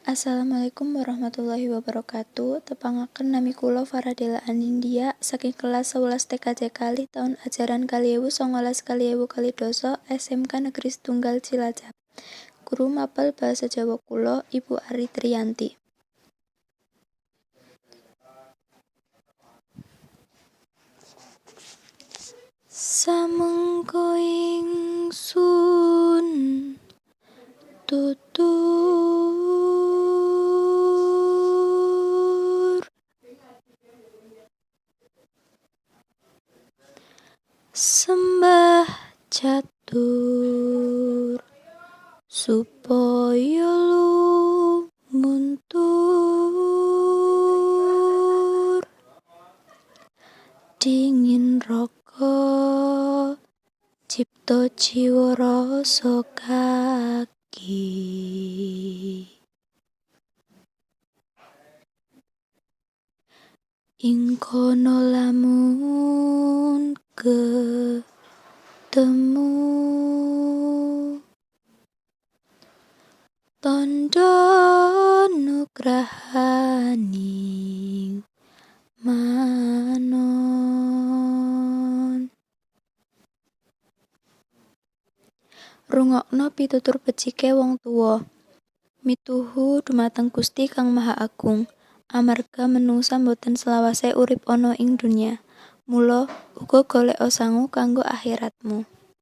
Assalamualaikum warahmatullahi wabarakatuh. Tepangaken nami kula Faradela Anindya saking kelas 11 TKJ kalih taun ajaran 2019 2020 SMK Negeri Setunggal Cilacap. Guru mapel Basa Jawa kula Ibu Ari Triyanti. Samengko ingsun tutur sembah catur supaya lumuntur dingin raga cipta jiwa rasa kaki. Ing kono lamun ketemu tandha nugrahaning manon. Rungokno pitutur becike wong tuwa. Mituhu dhumateng Gusti Kang Maha Agung. Amarga menungsa boten selawase urip ana ing donya. Mula, uga goleka sangu kanggo akhiratmu.